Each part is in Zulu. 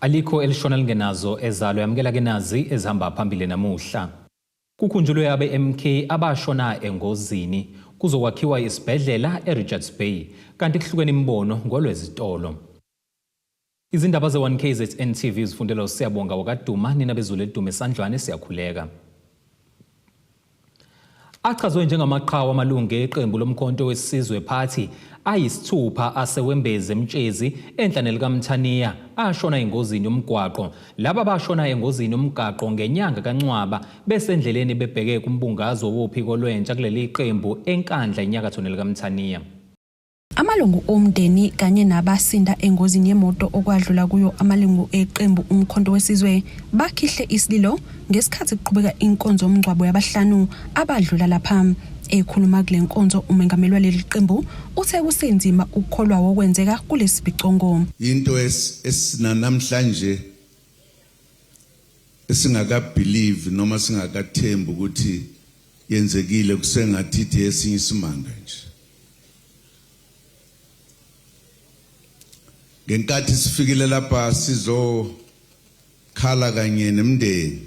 Alikho elishona lingenazo ezalo yamukela ke nazi ezihamba phambili namuhla. Kukhunjulwe abe-MK abashona engozini. Kuzokwakhiwa isibhedlela eRichards Bay kanti kuhlukene imibono ngolwezitolo. Izindaba ze-1KZN TV zifundelwa uSiyabonga wakaDuma, nina bezulu elidume esandlwane siyakhuleka. Achazwe njengamaqhawe amalungu eqembu loMkhonto weSizwe Party ayisithupha aseWembezi eMtshezi enhla nelikaMthaniya ashona engozini yomgwaqo. Laba bashona engozini yomgaqo ngenyanga kaNcwaba besendleleni bebheke kumbungazo wophiko lwentsha kuleli qembu eNkandla enyakatho nelikaMthaniya. Amalungu omndeni kanye nabasinda engozini yemoto okwadlula kuyo amalungu eqembu uMkhonto weSizwe bakhihle isililo ngesikhathi kuqhubeka inkonzo yomngcwabo yabahlanu abadlula lapha. Ekhuluma kule nkonzo umengameli waleli qembu uthe kusenzima ukukholwa wokwenzeka kulesi bicongo. Into esinanamhlanje esingakabelieve noma singakathembi ukuthi yenzekile kusengathithi esinye isimanga nje. Ngenkathi sifikile lapha sizokhala kanye nemndeni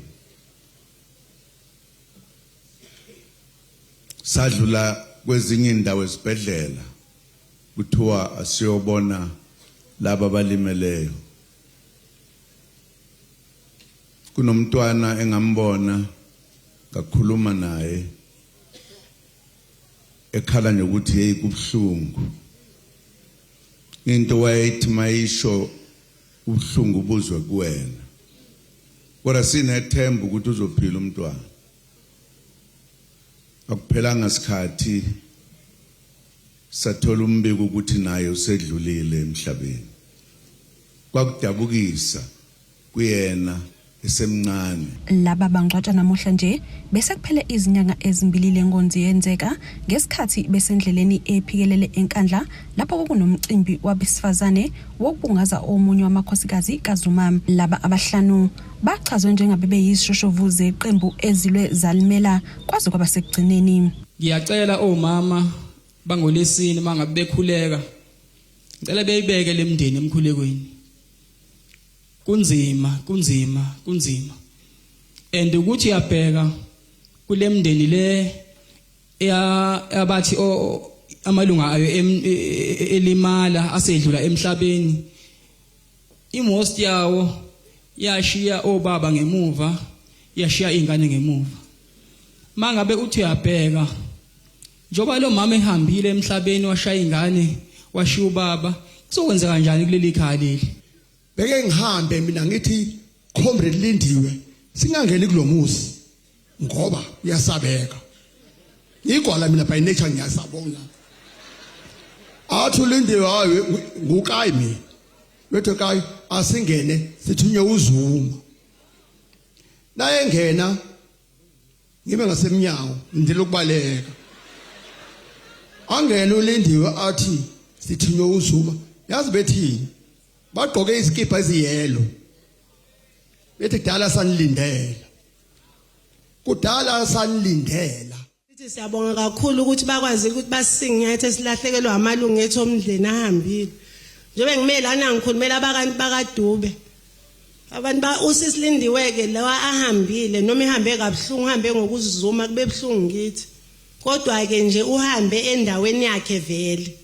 sadlula kwezinye indawo esibhedlela kuthiwa asiyobona laba abalimeleyo. Kunomntwana engambona ngakhuluma naye ekhala nje ukuthi hey kubuhlungu. Into wayethi mayisho ubuhlungu buzwe kuwena. Kodwa sinethemba ukuthi uzophila umntwana. Akuphelanga sikhathi sathola umbiko ukuthi naye usedlulile emhlabeni. Kwakudabukisa kuyena esemncane. Laba bangcwatshwa namuhla nje bese kuphele izinyanga ezimbili le ngonzi yenzeka ngesikhathi besendleleni ephikelele eNkandla lapho kwakunomcimbi wabesifazane wokubungaza omunye wamakhosikazi kaZuma. Laba abahlanu bachazwe njengabebeyizishoshovu zeqembu ezilwe zalimela kwaze kwaba sekugcineni. Ngiyacela omama bangolesine mangabe bekhuleka ngicela beyibeke lemndeni emkhulekweni. Kunzima, kunzima, kunzima. And ukuthi uyabheka kulemndeni le abathi amalunga ayo elimala asedlula emhlabeni imost yawo yashiya obaba ngemuva yashiya ingane ngemuva mangabe uthi uyabheka njoba lo mama ehambile emhlabeni washaya ingane washiya ubaba kuzokwenzeka kanjani kuleli khaya leli Beke ngihambe mina ngithi comrade Lindiwe singangeni kulomuzi ngoba uyasabeka. Igwala mina by nature ngiyasabona. Athi uLindiwe hayi ngukayi mina. Wethu kayi asingene sithunywe uZuma. Naye ngena ngibe ngasemnyango ngindlela ukubaleka. Angene uLindiwe athi sithunywe uZuma. Yazi bethini? Bagqoke izikibha eziyelo. Bethi kudala sanilindela. Kudala sanilindela. Sithi siyabonga kakhulu ukuthi bakwazi ukuthi basisingethe silahlekelwe amalungu ethu omndeni ahambile. Njengoba ngime lana ngikhulumela abakanti bakaDube. Abantu ba usisilindiwe ke lawa ahambile noma ihambe kabuhlungu uhambe ngokuzuma kube buhlungu kithi. Kodwa ke nje uhambe endaweni yakhe vele.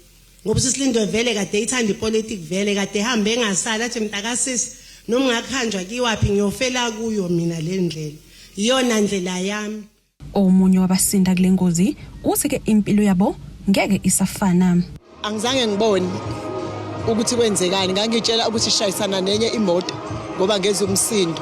Ngoba uSisilindwe vele kade eyithanda ipolitiki vele kade ehambe engasali athi mntakasisi noma ungakuhanjwa kiwaphi ngiyofela kuyo mina le ndlela iyona ndlela yami. Omunye wabasinda kule ngozi uthi ke impilo yabo ngeke isafana. Angizange ngibone ukuthi kwenzekani ngangitshela ukuthi ishayisana nenye imoto ngoba ngezwe umsindo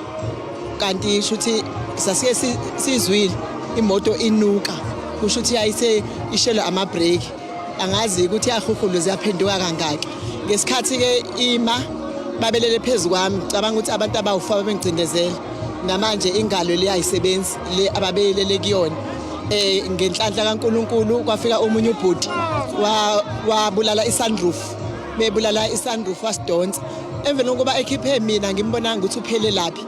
kanti shuthi sasike sizwile imoto inuka kusho ukuthi yayise ishelwe ama-brake Angazi ukuthi yahuhuluza yaphenduka kangaki. Ngesikhathi ke ima babelele phezu kwami cabanga ukuthi abantu abawu-4 babengicindezela. Namanje ingalo le ayisebenzi le ababeyilele kuyona. Ngenhlanhla kaNkulunkulu kwafika omunye ubhuti wabulala isunroof. Bebulala isunroof wasidonsa. Emveni kokuba ekhiphe mina ngimbonanga ukuthi uphele laphi.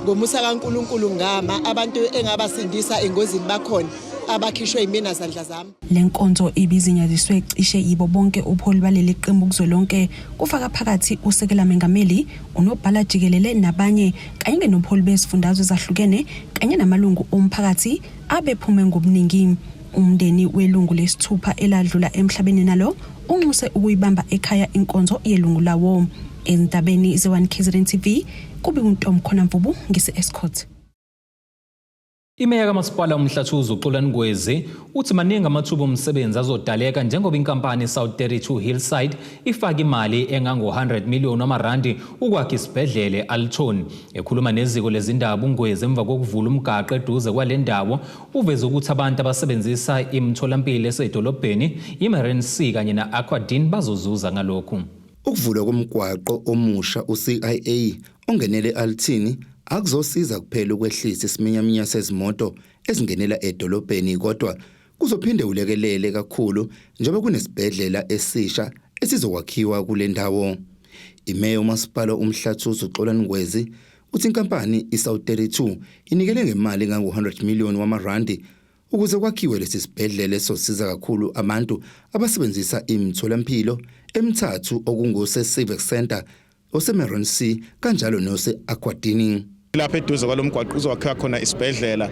Ngomusa kaNkulunkulu ngama abantu engabasindisa engozini bakhona. Abakhishwe yimina zandla zami. Le nkonzo ibizinyaziswe cishe yibo bonke ubuholi baleli qembu kuzwelonke, kufaka phakathi usekela mengameli, unobhala jikelele nabanye, kanye nobuholi bezifundazwe ezahlukene kanye namalungu omphakathi abephume ngobuningi. Umndeni welungu lesithupha eladlula emhlabeni nalo unxuse ukuyibamba ekhaya inkonzo yelungu lawo. Ezindabeni ze-1 KZN TV, kube uNtomkhona Mvubu ngise-Escort. Imeya kamasipala uMhlathuze uXolani Ngwezi uthi maningi amathuba omsebenzi azodaleka njengoba inkampani South 32 Hillside ifaka imali engango-100 million wamarandi ukwakha isibhedlela e-Alton. Ekhuluma neziko lezindaba uNgwezi emva kokuvula umgaqo eduze kwale ndawo, uveze ukuthi abantu abasebenzisa imitholampilo esedolobheni iMerency kanye na-Aquadene bazozuza ngalokhu. Ukuvulwa komgwaqo omusha uCIA ongenele e-Alton akuzosiza kuphela ukwehlisa isiminyaminya sezimoto ezingenela edolobheni, kodwa kuzophinde ulekelele kakhulu njengoba kunesibhedlela esisha esizokwakhiwa kule ndawo. Imeya umasipala uMhlathuze uXolani Ngwezi uthi inkampani iSouth 32 inikele ngemali engango-100 million wamarandi ukuze kwakhiwe lesi sibhedlela esosiza kakhulu abantu abasebenzisa imitholampilo emithathu, okunguse Civic Center, oseMerency kanjalo nose-Aquadene. Lapha eduze kwalomgwaqo uzowakhiwa khona isibhedlela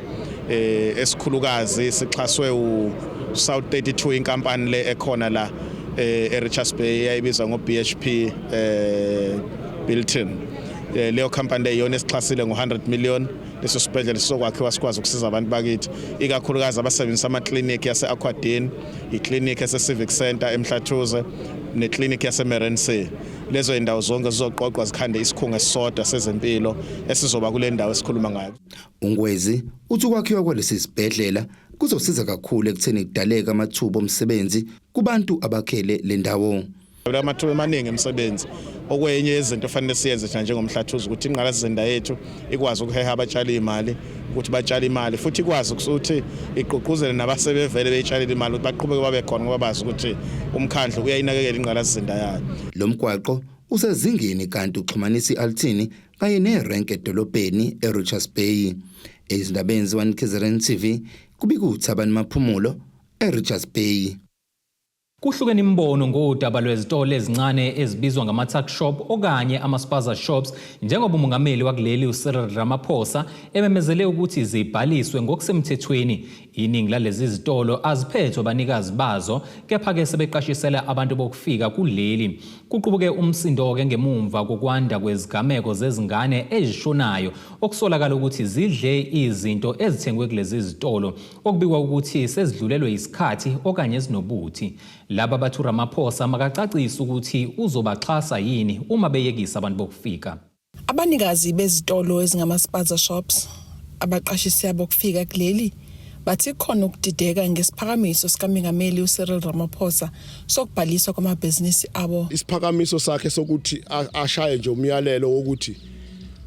esikhulukazi, sixhaswe u South 32, inkampani le ekhona la eRichards Bay eyayibizwa ngo BHP Billiton. Leyo company le iyona esixhasile ngo100 million. Leso sibhedlela sizokwakhiwa sikwazi ukusiza abantu bakithi, ikakhulukazi abasebenzisa ama-clinic yase-Aquadene, i-clinic ese-Civic Center eMhlathuze ne-clinic yase-Merency. Lezo indawo zonke zizoqoqwa zikhande isikhungo esisodwa sezempilo esizoba kule ndawo esikhuluma ngayo. UNgwezi uthi ukwakhiwa kwalesi sibhedlela kuzosiza kakhulu ekutheni kudaleke amathuba omsebenzi kubantu abakhele le ndawo. Amathuba amaningi emisebenzi, okwenye yezinto ofanele siyenze thina njengomhlathuze ukuthi ingqalasizinda yethu ikwazi ukuheha abatshali imali ukuthi batshale imali, futhi ikwazi ukuthi igqugquzele nabasebevele beyitshalile imali ukuthi baqhubeke babe khona, ngoba bazi ukuthi umkhandlu uyayinakekela ingqalasizinda yayo. Lo mgwaqo usezingeni kanti uxhumanisa i-Alton kanye nerenke edolobheni eRichards Bay. Ezindabeni ze-1 KZN TV, kubika uThabani Maphumulo eRichards Bay. Kuhlukene imibono ngodaba lwezitolo ezincane ezibizwa ngama-tuck shop okanye ama-spaza shops, njengoba umongameli wakuleli uCyril Ramaphosa ememezele ukuthi zibhaliswe ngokusemthethweni. Iningi lalezi zitolo aziphethwe abanikazi bazo, kepha-ke sebeqashisela abantu bokufika kuleli. Kuqubuke umsindo-ke ngemumva kokwanda kwezigameko zezingane ezishonayo okusolakala ukuthi zidle izinto ezithengwe kulezi zitolo okubikwa ukuthi sezidlulelwe isikhathi okanye ezinobuthi. Laba bathi uRamaphosa makacacise ukuthi uzobaxhasa yini uma beyekisa abantu bokufika. Abanikazi bezitolo ezingama-spaza shops abaqashisi abokufika kuleli bathi khona ukudideka ngesiphakamiso sikamengameli uCyril Ramaphosa sokubhaliswa kwamabhizinisi abo. Isiphakamiso sakhe sokuthi ashaye nje umyalelo wokuthi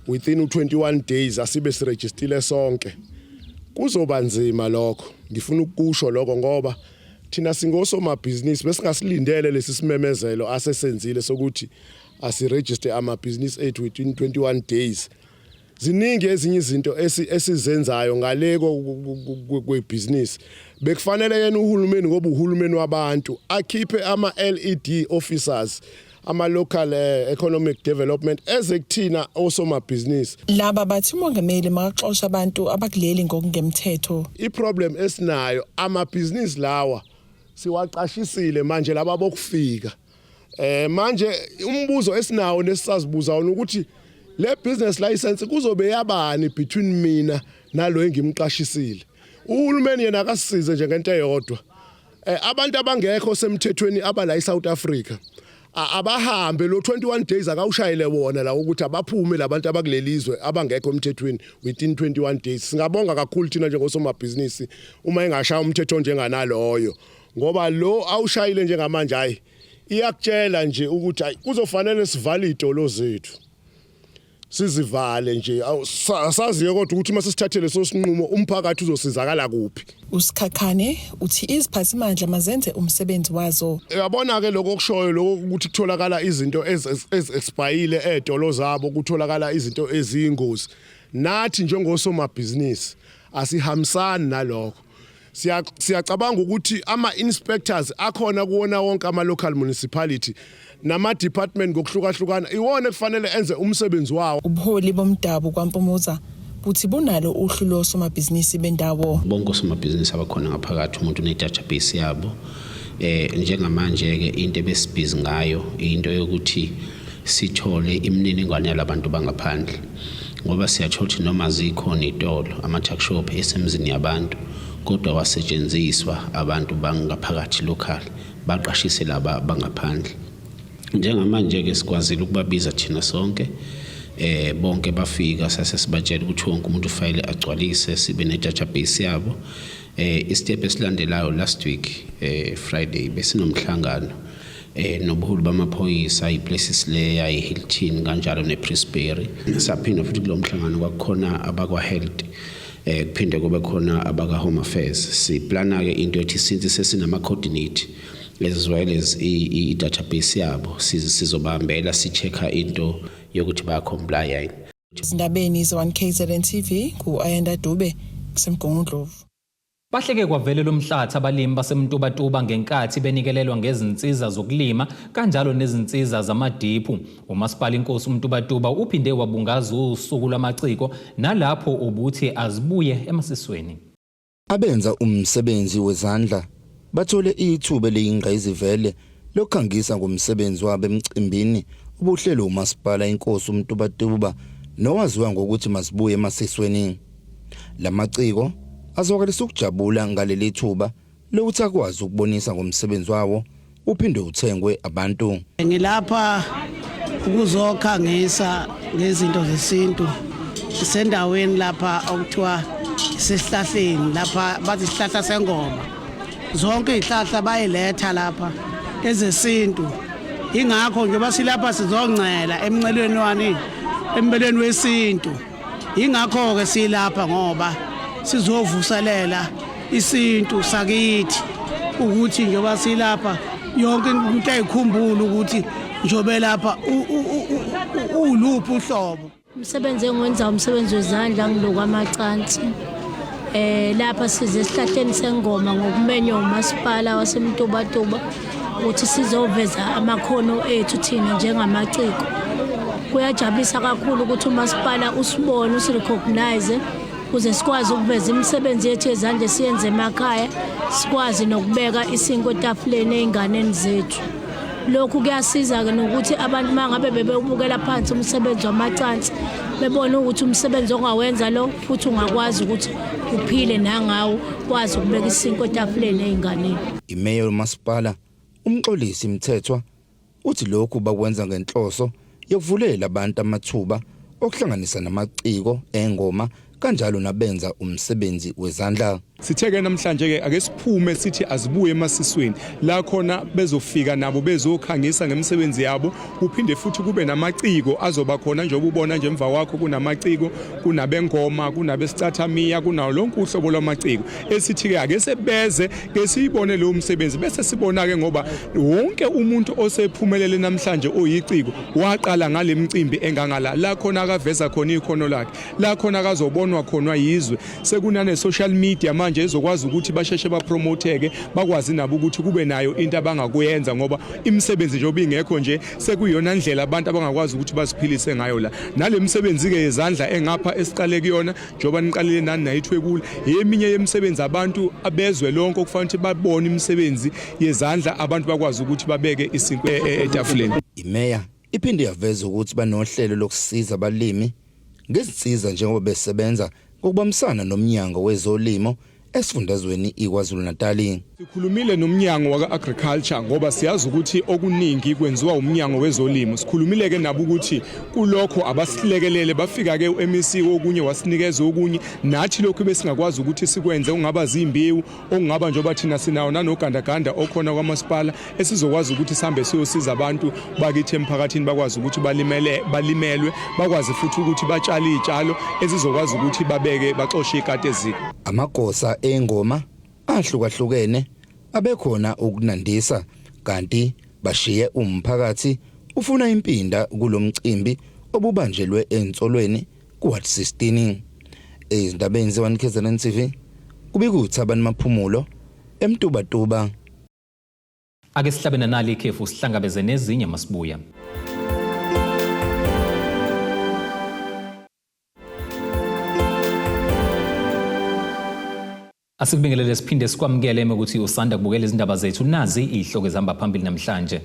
within u21 days asibe sirejistile sonke, kuzoba nzima lokho. Ngifuna ukusho lokho ngoba thina singosomabhizinisi besingasilindele lesi simemezelo asesenzile sokuthi asiregister amabhizinisi ethu within 21 days. Ziningi ezinye izinto esizenzayo ngale kwebhizinisi. Bekufanele yena uhulumeni, ngoba uhulumeni wabantu, akhiphe ama-LED officers, ama-local economic development, eze kuthina osomabhizinisi. Laba bathi umongameli makaxosha abantu abakuleli ngokungemthetho. I-problem esinayo, amabhizinisi lawa siwaqashisile manje laba bokufika. Manje umbuzo esinawo nesisazibuza wona ukuthi le business license kuzobe yabani between mina nalo engimqashisile? Uhulumeni yena akasisize nje ngento eyodwa: abantu abangekho semthethweni abala eSouth Africa abahambe. Lo 21 days akawushayele wona la ukuthi abaphume labantu abakulelizwe abangekho emthethweni within 21 days. Singabonga kakhulu thina njengosomabhizinisi uma engashaya umthetho njenganaloyo, ngoba lo awushayile njengamanje, hayi, iyakutshela nje ukuthi hayi, kuzofanele sivale izitolo zethu, sizivale nje. Asaziyo kodwa ukuthi uma sisithathele leso sinqumo umphakathi uzosizakala kuphi. Usikhakhane uthi iziphathimandla mazenze umsebenzi wazo. Uyabona ke lokho okushoyo lokho ukuthi kutholakala izinto ezi-expire ezitolo zabo, kutholakala izinto eziyingozi, nathi njengosomabhizinisi asihambisani nalokho. Siyacabanga ukuthi ama inspectors akhona kuwona wonke ama local municipality nama department ngokuhlukahlukana iwona kufanele enze umsebenzi wawo. Ubuholi bomdabu kwaMpumuza buthi bunalo uhlu losomabhizinisi bendawo. Bonke osomabhizinisi abakhona ngaphakathi umuntu une-database yabo. Njengamanje ke into ebesibhizi ngayo into yokuthi sithole imininingwane yalabantu bangaphandle, ngoba siyathola ukuthi noma zikhona itolo ama-tuck shop esemzini yabantu, kodwa wasetshenziswa abantu bangaphakathi local, baqashise laba bangaphandle. Njengamanje ke sikwazile ukubabiza thina sonke, bonke bafika, sase sibatshela ukuthi wonke umuntu ufayile agcwalise, sibe ne-database yabo. Istep esilandelayo, last week Friday besinomhlangano nobuholi bamaphoyisa, iPlessis Lea, iHilton, kanjalo nePrestbury. Saphinda futhi kulo mhlangano kwakukhona abakwa health, kuphinde kube khona abaka Home Affairs. Siplana ke into ethi since sesinama coordinate as well as i-database yabo, sizobahambela si-check-a into yokuthi baya-comply yini. Ezindabeni ze-1 KZN TV, ku-Ayanda Dube kuseMgungundlovu. Bahleke kwavele lomhlatha abalimi baseMtubatuba ngenkathi benikelelwa ngezinsiza zokulima kanjalo nezinsiza zamadiphu. Umasipala Inkosi uMtubatuba uphinde wabungaza usuku lwamaciko nalapho ubuthi azibuye emasisweni. Abenza umsebenzi wezandla bathole ithuba eliyingqayizivele lokukhangisa ngomsebenzi wabo emcimbini obuhlelo umasipala Inkosi uMtubatuba nowaziwa ngokuthi Masibuye Emasisweni. Lamaciko azwakalisa ukujabula ngaleli thuba lokuthi akwazi ukubonisa ngomsebenzi wawo uphinde uthengwe abantu. Ngilapha ukuzokhangisa ngezinto zesintu sendaweni lapha okuthiwa sesihlahleni, lapha bathi isihlahla sengoma. Zonke izihlahla bayiletha lapha ezesintu, ingakho njengoba silapha sizoncela emncelweni wani, embelweni wesintu. Ingakho-ke silapha ngoba sizovuselela isintu sakithi, ukuthi njengoba silapha yonke into ayikhumbula ukuthi njengoba lapha uluphi uhlobo. Umsebenzi engiwenza umsebenzi wezandla, ngilokwamacansi. Lapha size esihlahleni sengoma ngokumenywa umasipala waseMtubatuba ukuthi sizoveza amakhono ethu thina njengamaciko. Kuyajabulisa kakhulu ukuthi umasipala usibone, usirecognize, ukuze sikwazi ukuveza imisebenzi yethu yezandla esiyenze emakhaya, sikwazi nokubeka isinkwa etafuleni ey'nganeni zethu. Lokhu kuyasiza-ke nokuthi abantu uma ngabe bebewubukela phansi umsebenzi wamacansi bebone ukuthi umsebenzi ongawenza lo futhi ungakwazi ukuthi uphile nangawo, kwazi ukubeka isinkwa etafuleni ey'nganeni. Imeya yomasipala uMxolisi Mthethwa uthi lokhu bakwenza ngenhloso yokuvulela abantu amathuba okuhlanganisa namaciko engoma kanjalo nabenza umsebenzi wezandla. Sithe-ke namhlanje-ke ake siphume sithi azibuye emasisweni, la khona bezofika nabo bezokhangisa ngemisebenzi yabo, kuphinde futhi kube namaciko azoba khona. Njengoba ubona nje emva kwakho kunamaciko, kunabengoma, kunabesicathamiya, kunawo lonke uhlobo lwamaciko. Esithi-ke ake sebeze ke siyibone leyo msebenzi, bese sibona-ke, ngoba wonke umuntu osephumelele namhlanje oyiciko waqala ngale mcimbi engangala, la khona akaveza khona ikhono lakhe, la khona akazobonwa khona yizwe. Sekunane social media manje ezokwazi ukuthi basheshe bapromoteke, bakwazi nabo ukuthi kube nayo into abangakuyenza, ngoba imisebenzi njengoba ingekho nje sekuyiyona ndlela abantu abangakwazi ukuthi baziphilise ngayo la nale misebenzi ke yezandla engapha esiqale kuyona, njengoba niqalile nani nayithwebula. Eminye yemisebenzi abantu abezwe lonke okufanele ukuthi babone imisebenzi yezandla, abantu bakwazi ukuthi babeke isinkwa etafuleni. Imeya iphinde yaveza ukuthi banohlelo lokusiza abalimi ngezinsiza njengoba besebenza ngokubambisana nomnyango wezolimo esifundazweni iKwaZulu-Natal. Sikhulumile nomnyango waka-agriculture ngoba siyazi ukuthi okuningi kwenziwa umnyango wezolimo. Sikhulumile-ke nabo ukuthi kulokho abasilekelele. Bafika-ke u-MEC okunye wasinikeza okunye, nathi lokhu besingakwazi ukuthi sikwenze, okungaba zimbewu, okungaba njengoba thina sinawo nanogandaganda okhona kwamasipala esizokwazi ukuthi sihambe siyosiza abantu bakithi emphakathini, bakwazi ukuthi balimele, balimelwe, bakwazi futhi ukuthi batshale iy'tshalo ezizokwazi ukuthi babeke baxoshe ikati eziko. Amagosa engoma ahlukahlukene abekhona ukunandisa, kanti bashiye umphakathi ufuna impinda kulomcimbi obubanjelwe ensolweni kuWard 16. Ezindabeni ze-1 KZN TV, Kubika uThabani Maphumulo eMtubatuba. Ake sihlabe nanali ikhefu sihlangabeze nezinye masibuya. Asikubingelele siphinde sikwamukele ukuthi usanda kubukela izindaba zethu nazi izihloko ezihamba phambili namhlanje.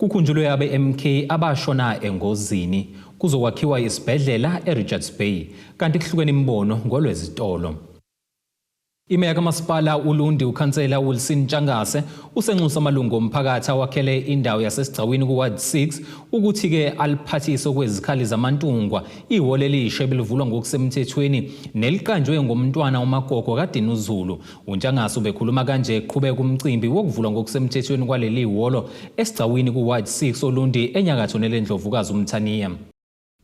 Kukhunjulwe abe-MK abashona engozini kuzokwakhiwa isibhedlela eRichards Bay kanti kuhlukene imibono ngolwezitolo. Imeya kaMasipala Ulundi uKhansela Wilson Ntshangase usenxusa amalungu omphakathi awakhele indawo yasesigcawini ku-Ward 6 ukuthi-ke aliphathise okwezikhali zamantungwa ihholo elisha ebelivulwa ngokusemthethweni neliqanjwe ngomntwana uMagogo kaDinuzulu. UNtshangase ubekhuluma kanje eqhubeka umcimbi wokuvulwa ngokusemthethweni kwaleli hholo esigcawini ku-Ward 6 Olundi enyakatho nelendlovukazi uMthaniya.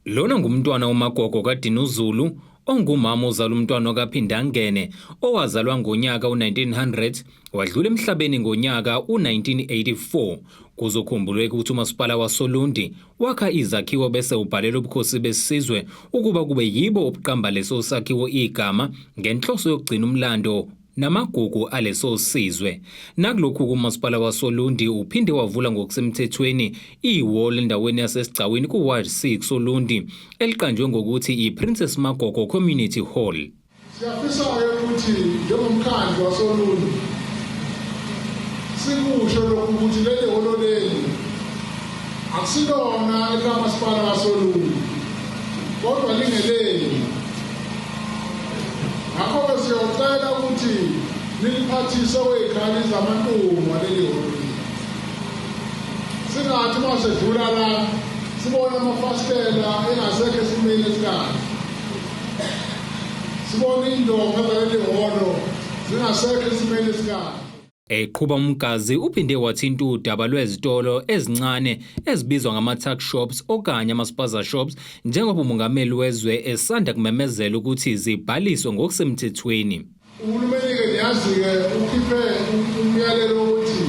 Lona ngumntwana uMagogo kaDinuzulu ongumama ozala umntwana kaPhindangene owazalwa ngonyaka u-1900 wadlula emhlabeni ngonyaka u-1984. Kuzokhumbuleka ukuthi umasipala wasoLundi wakha izakhiwo bese ubhalela ubukhosi besizwe ukuba kube yibo obuqamba leso sakhiwo igama ngenhloso yokugcina umlando namagugu aleso sizwe. Nakulokhu kumasipala wasoLundi uphinde wavula ngokusemthethweni ihholo endaweni yasesigcawini ku-Ward 6 Olundi eliqanjwe ngokuthi i-Princess Magogo Community Hall. Siyafisa-ke ukuthi njengomkhandlu wasoLundi sikusho lokhu ukuthi leli hholo leli akusilona elikamasipala wasoLundi kodwa lingelenu. Ngakho-ke siyocela ukuthi niliphathise okwey'khali zamantungwa leli hholo leli. Singathi uma sedlula la sibone amafasitela engasekho esimeni esikahle. Sibone indonga zaleli hholo zingasekho esimeni esikahle. Eqhuba uMgazi uphinde wathinta udaba lwezitolo ezincane ezibizwa ngama-tuck shops okanye ama-spaza shops njengoba umongameli wezwe esanda kumemezela ukuthi zibhaliswe ngokusemthethweni. Uhulumeni-ke niyazi-ke ukhiphe umyalelo wokuthi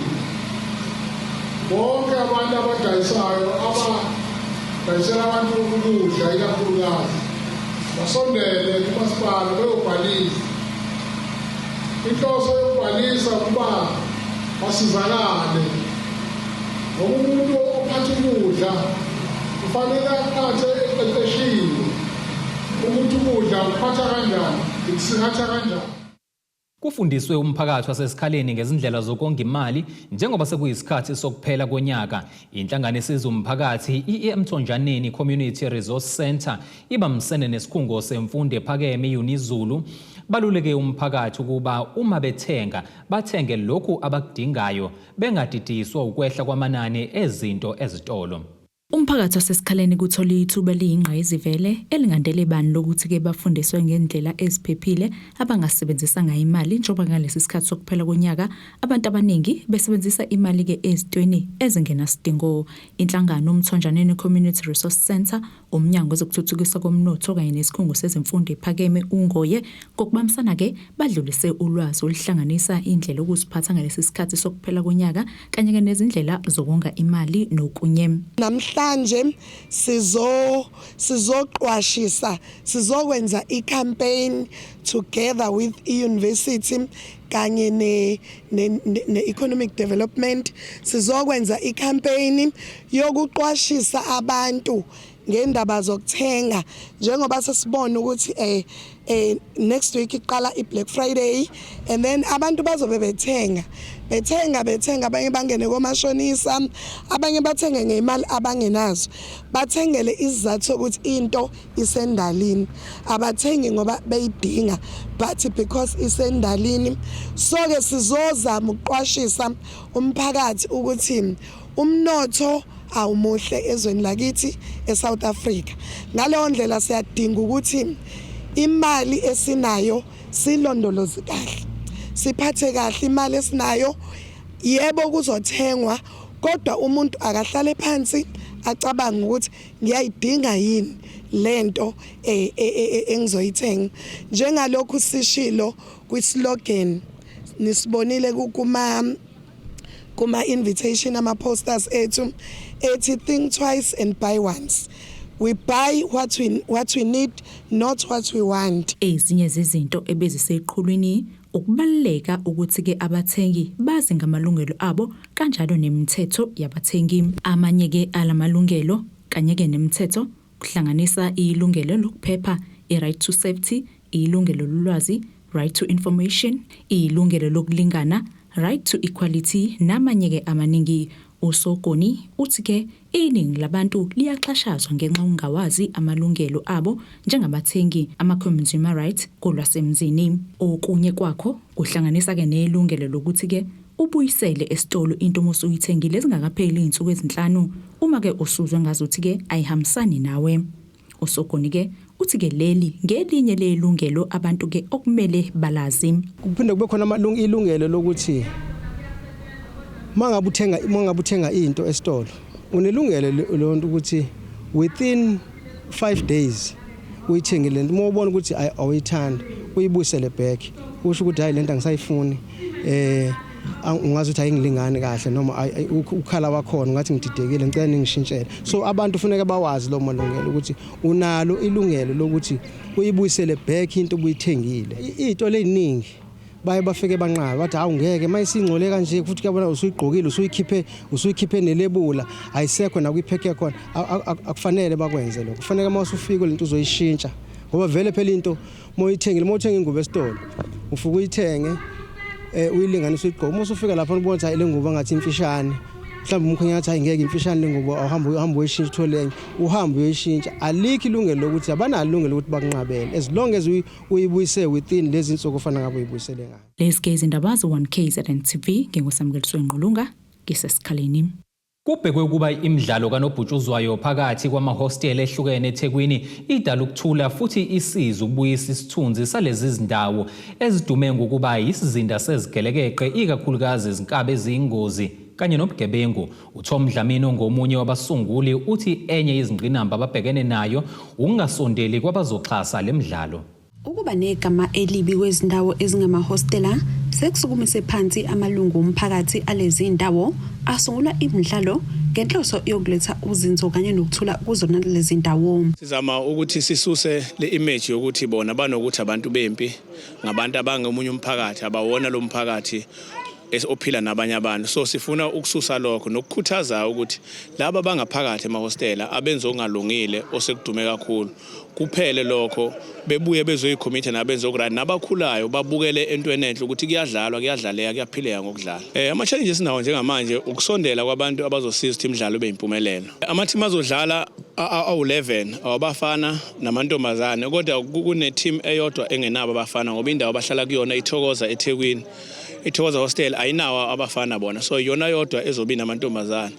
bonke abantu abadayisayo abadayisela abantu ukudla ikakhulukazi basondele kumasipala beyobhalisa. Inhloso yokubhalisa ukuba basizakale ngoba umuntu ophatha ukudla kufanele akuphathe eqeqeshiwe ukuthi ukudla ukuphatha kanjani, ukusingatha kanjani. Kufundiswe umphakathi waseSikhaleni ngezindlela zokonga imali njengoba sekuyisikhathi sokuphela konyaka. Inhlangano esiza umphakathi i-Emthonjaneni Community Resource Centre ibambisene nesikhungo semfundo ephakeme i-UniZulu baluleke umphakathi ukuba uma bethenga bathenge lokhu abakudingayo bengadidiswa ukwehla kwamanani ezinto ezitolo. Umphakathi waseSikhaleni kuthole ithuba eliyingqayizivele elingandele bani lokuthi-ke bafundiswe ngendlela eziphephile abangasebenzisa ngayo imali njengoba ngalesi sikhathi sokuphela konyaka abantu abaningi besebenzisa imali-ke ezintweni ezingenasidingo. Inhlangano Umthonjaneni Community Resource Centre, Umnyango Wezokuthuthukiswa Komnotho kanye nesikhungo sezemfundo ephakeme uNgoye ngokubambisana-ke badlulise ulwazi oluhlanganisa indlela yokuziphatha ngalesi sikhathi sokuphela konyaka kanye-ke nezindlela zokonga imali nokunye. Namhlanje sizo sizoqwashisa sizokwenza i-campaign together with i-university kanye ne ne-economic development. Sizokwenza i-campaign yokuqwashisa abantu ngendaba zokuthenga njengoba sesibona ukuthi next week iqala i-Black Friday and then abantu bazobe bethenga bethenga bethenga, abanye bangene komashonisa, abanye bathenge ngemali abangenazo, bathengele isizathu sokuthi into isendalini, abathengi ngoba beyidinga but because isendalini. So ke sizozama ukuqwashisa umphakathi ukuthi umnotho awumuhle ezweni lakithi eSouth Africa. Ngaleyo ndlela siyadinga ukuthi imali esinayo silondoloze kahle, siphathe kahle imali esinayo. Yebo kuzothengwa, kodwa umuntu akahlale phansi acabanga ukuthi ngiyayidinga yini lento engizoyithenga. Njengalokhu sishilo kwi-slogan nisibonile kuma invitation, ama posters ethu ethi think twice and buy once. We buy what we need, not what we want. Ezinye zezinto ebeziseqhulwini Ukubaluleka ukuthi-ke abathengi bazi ngamalungelo abo kanjalo nemithetho yabathengi. Amanye-ke alamalungelo kanye-ke nemithetho kuhlanganisa ilungelo lokuphepha, i-right to safety, ilungelo lolwazi, right to information, ilungelo lokulingana, right to equality namanye-ke amaningi. USogoni uthi-ke iningi labantu liyaxhashazwa ngenxa yokungawazi amalungelo abo njengabathengi, ama-consumer rights kolwasemzini. Okunye kwakho kuhlanganisa-ke nelungelo lokuthi-ke ubuyisele esitolo into uma usuyithengile zingakapheli izinsuku ezinhlanu uma-ke usuzwe ngazuthi-ke ayihambisani nawe. USogoni-ke uthi-ke leli ngelinye lelungelo abantu-ke okumele balazi. Kuphinde kube khona ilungelo lokuthi mangabe uthenga into esitolo, unelungelo lonto ukuthi within 5 days uyithengile lento, uma ubona ukuthi awuyithandi, uyibuyisele back, usho ukuthi hayi, lento angisayifuni, ungazi ukuthi ayingilingani kahle noma u-colour wakhona ngathi ngididekile, ngicela ningishintshele. So abantu kufuneka bawazi lo malungelo ukuthi unalo ilungelo lokuthi uyibuyisele back into obuyithengile. Izitolo eziningi baye bafike banqabe, bathi hawu, ngeke, mayisingcole kanje, futhi kuyabona usuyigqokile, usuyikhiphe nelebula, ayisekho nakuyiphekhe khona. Akufanele bakwenze lokho. Kufanele uma usufika lento uzoyishintsha, ngoba vele phela into moyithengile, mawuthenga ingubo esitolo, ufike uyithenge, uyilinganise, uyigqoke. Uma usufika lapha ubona ukuthi hayi, le ngubo ngathi imfishane, mhlawumbe umkhwenyana athi hayi, ngeke, imfishane le ngubo, awuhambe, uhambe uyishintsha, uthole enye, uhambe uyoyishintsha. Alikho ilungelo lokuthi, abanalo ilungelo lokuthi bakunqabele as long as uyibuyise within lezi insuku ofana ngabe uyibuyisele ngayo. Lezi ke izindaba ze-1 KZN TV, nginguSamukeliswe Ngqulunga, ngisesikhaleni. Kubhekwe ukuba imidlalo kanobhutshuzwayo phakathi kwamahostela ehlukene eThekwini idala ukuthula futhi isize ukubuyisa isithunzi salezi zindawo ezidume ngokuba yisizinda sezigelekeqe, ikakhulukazi izinkabi eziyingozi kanye nobugebengu. UTom Dlamini, ongomunye wabasunguli, uthi enye yezingqinamba ababhekene nayo ukungasondeli kwabazoxhasa le midlalo. Ukuba negama elibi kwezindawo ezingamahostela sekusukumise phansi amalungu omphakathi alezi ndawo asungula imidlalo ngenhloso yokuletha uzinzo kanye nokuthula kuzona lezi ndawo. Sizama ukuthi sisuse le image yokuthi bona banokuthi abantu bempi ngabantu abangomunye umphakathi, abawona lo mphakathi ophila nabanye abantu. So sifuna ukususa lokho nokukhuthaza ukuthi laba abangaphakathi emahostela abenza okungalungile, osekudume kakhulu, kuphele lokho, bebuye bezoyi-commit-a nabenza oku-right, nabakhulayo babukele entweni enhle ukuthi kuyadlalwa, kuyadlaleka, kuyaphileka ngokudlala. Ama-challenge esinawo njengamanje ukusondela kwabantu abazosiza ukuthi imidlalo ibe yimpumelelo. Ama-team azodlala awu-11, awabafana namantombazane, kodwa kune-team eyodwa engenabo abafana ngoba indawo abahlala kuyona iThokoza eThekwini, iThokoza Hostel, ayinawo abafana bona, so iyona yodwa ezobe inamantombazane.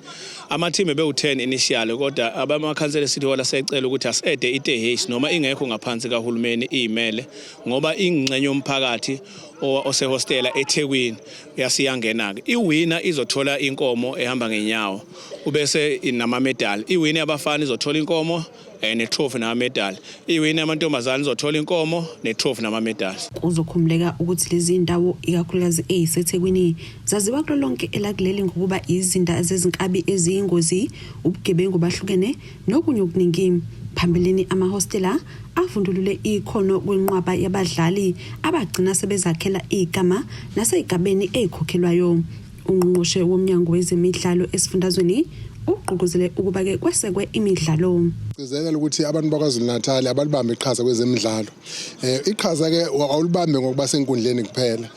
Ama-team ebewu-10 initially, kodwa abamakhansela e-City Hall asecela ukuthi asi-add-e iTehesi, noma ingekho ngaphansi kahulumeni, iyimele ngoba ingxenye yomphakathi osehostela eThekwini, yasiyangena-ke. I-winner izothola inkomo ehamba ngenyawo ubese nama-medal. I-winner yabafana izothola inkomo ne-trophy nama-medal. I-winner yamantombazane izothola inkomo ne-trophy nama-medals. Kuzokhumbuleka ukuthi lezi ndawo, ikakhulukazi eziseThekwini, zaziwa kulo lonke elakuleli ngokuba izinda zezinkabi eziyingozi, ubugebengu bahlukene nokunye okuningi. Phambilini amahostela avundulule ikhono kwinqwaba yabadlali abagcina sebezakhela igama nasey'gabeni ey'khokhelwayo. Ungqongqoshe womnyango wezemidlalo esifundazweni ugqugquzele ukuba-ke kwesekwe imidlalo. Gcizelela ukuthi abantu baKwaZulu Natal abalibambe iqhaza kwezemidlalo. Iqhaza ke awulibambe ngokuba senkundleni kuphela.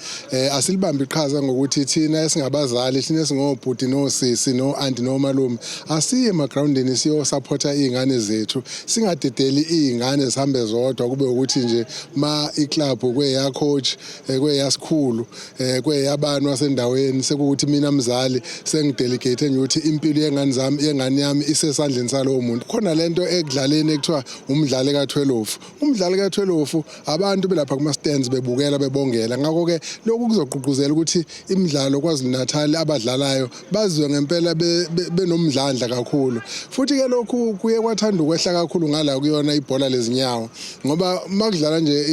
Asilibambe iqhaza ngokuthi thina esingabazali, thina esingobhuti nosisi no-aunty nomalume, asiye emagroundini siyo-support-a izingane zethu. Singadedeli izingane zihambe zodwa, kube ukuthi nje ma i-club kweya coach, kweyasikhulu, kweyabani wasendaweni, sekuwukuthi mina mzali sengi-delegate nje ukuthi impilo yengane zami, yengane yami isesandleni salowo muntu. Khona lento ekudlaleni ekuthiwa umdlali ka-12, umdlali ka-12, abantu belapha kuma stands bebukela, bebongela. Ngakho ke lokhu kuzogqugquzela ukuthi imidlalo KwaZulu Natal abadlalayo bazwe ngempela benomdlandla kakhulu. Futhi ke lokhu kuye kwathanda ukwehla kakhulu ngala kuyona ibhola lezinyawo, ngoba makudlala nje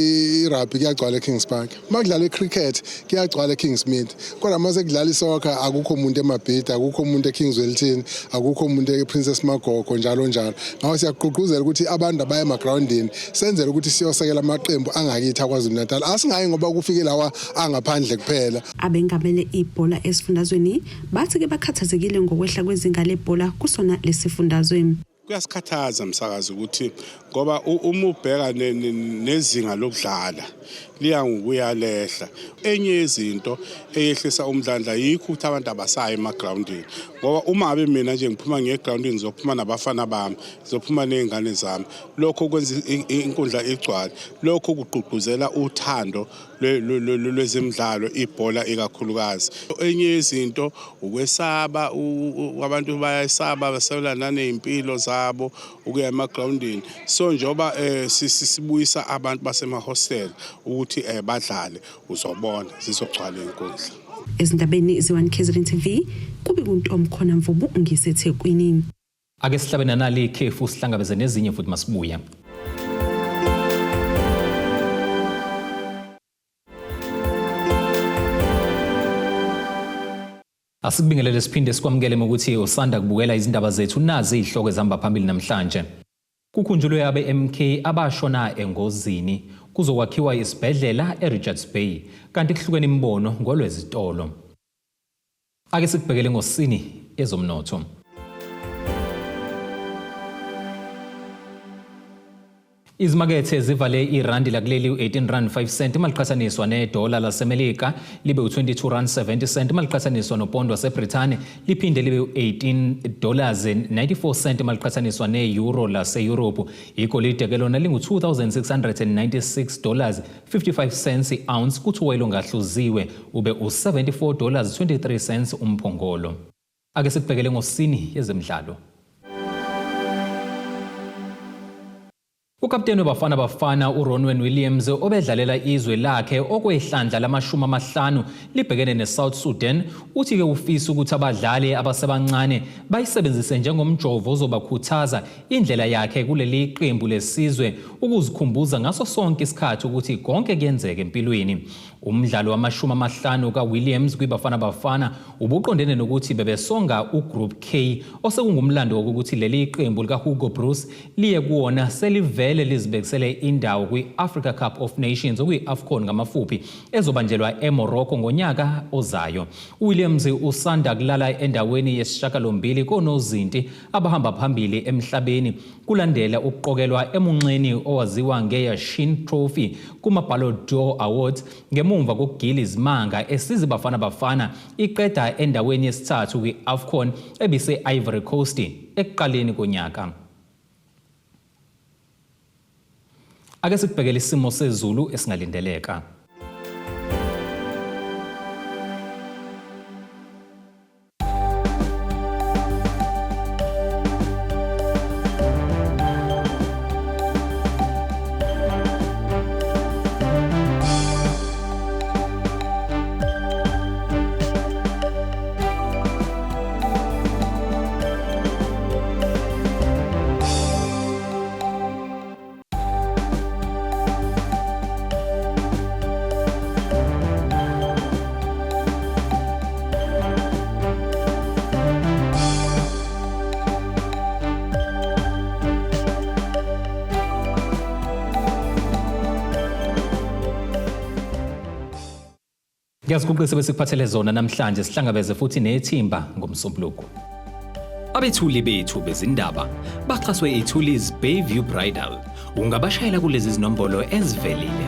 i-rugby kuyagcwala eKings Park, makudlala i-cricket kuyagcwala eKingsmead, kodwa mase kudlala i-soccer akukho umuntu eMabhida, akukho umuntu eKing Zwelithini, akukho umuntu ePrincess Magogo, njalo njalo. Ngakho Siyagqugquzela ukuthi abantu abaye emagrawundini, senzele ukuthi siyosekela amaqembu angakithi aKwaZulu Natal. Asingayi ngoba kufike lawa angaphandle kuphela. Abengamele ibhola esifundazweni bathi-ke bakhathazekile ngokwehla kwezinga lebhola kusona lesifundazwe. Kuyasikhathaza msakazi ukuthi ngoba uma ubheka nezinga lokudlala liya ngokuya lehla. Enye yezinto eyehlisa umdlandla yikho ukuthi abantu abasayi emagrawundini, ngoba uma ngabe mina nje ngiphuma ngiye egrawundini ngizophuma nabafana bami, ngizophuma ney'ngane zami. Lokho kwenza inkundla igcwale, lokho kugqugquzela uthando lwezemidlalo, ibhola ikakhulukazi. Enye yezinto ukwesaba, abantu bayayisaba, basabela naney'mpilo zabo ukuya emagrawundini. So njengoba sibuyisa abantu basemahostela ukuthi badlale, uzobona zizogcwala iy'nkundla. Ezindabeni ze-1 KZN TV kube kuntomkhona Mvubu ngiseThekwini. Ake sihlabe nanali ikhefu sihlangabeze nezinye futhi masibuya. Asikubingelele siphinde sikwamukele ngokuthi usanda kubukela izindaba zethu, nazi izihloko ezihamba phambili namhlanje. Kukhunjulwe abe-MK abashona engozini. Kuzokwakhiwa isibhedlela eRichards Bay, kanti kuhlukene imibono ngolwezitolo. Ake sikubhekele ngosini ezomnotho. Izimakethe zivale irandi lakuleli u-18 rand 5 cent maliqhathaniswa nedola laseMelika, libe u-22 rand 70 cent maliqhathaniswa nopondo waseBrithani, liphinde libe u-18 dollars 94 cent maliqhathaniswa ne-euro lase-Europe. Igolide ke lona lingu-2696 dollars 55 cents i-ounce, kuthi uwoyela ongahluziwe ube u-74 dollars 23 cents umphongolo. Ake sikubhekele ngosini yezemidlalo. Ukapteni weBafana Bafana uRonwen Williams obedlalela izwe lakhe okwehlandla lama-50 libhekene neSouth Sudan uthi-ke ufisa ukuthi abadlali abasebancane bayisebenzise njengomjovo ozobakhuthaza indlela yakhe kuleli qembu lesizwe ukuzikhumbuza ngaso sonke isikhathi ukuthi konke kuyenzeka empilweni. Umdlalo wama-50 kaWilliams kwiBafana Bafana ubuqondene nokuthi bebesonga uGroup K osekungumlando wokuthi leli qembu likaHugo Broos liye kuwona selivele lizibekisele indawo kwi-Africa Cup of Nations, okuyi-AFCON ngamafuphi, ezobanjelwa eMorocco ngonyaka ozayo. UWilliams usanda kulala endaweni yesishiyagalombili konozinti abahamba phambili emhlabeni kulandela ukuqokelwa emunxeni owaziwa ngeYashin Trophy kuma-Ballon d'Or Awards ngemumva kokugila izimanga esiza Bafana Bafana iqeda endaweni yesithathu kwi-AFCON ebise-Ivory Coast ekuqaleni konyaka. Ake sikubhekele isimo sezulu esingalindeleka. Ngiyaziguqisa besikuphathele zona namhlanje, sihlangabeze futhi nethimba ngoMsombuluko. Abethuli bethu bezindaba baxhaswe iThulis Bayview Bridal. Ungabashayela kulezi zinombolo ezivelile.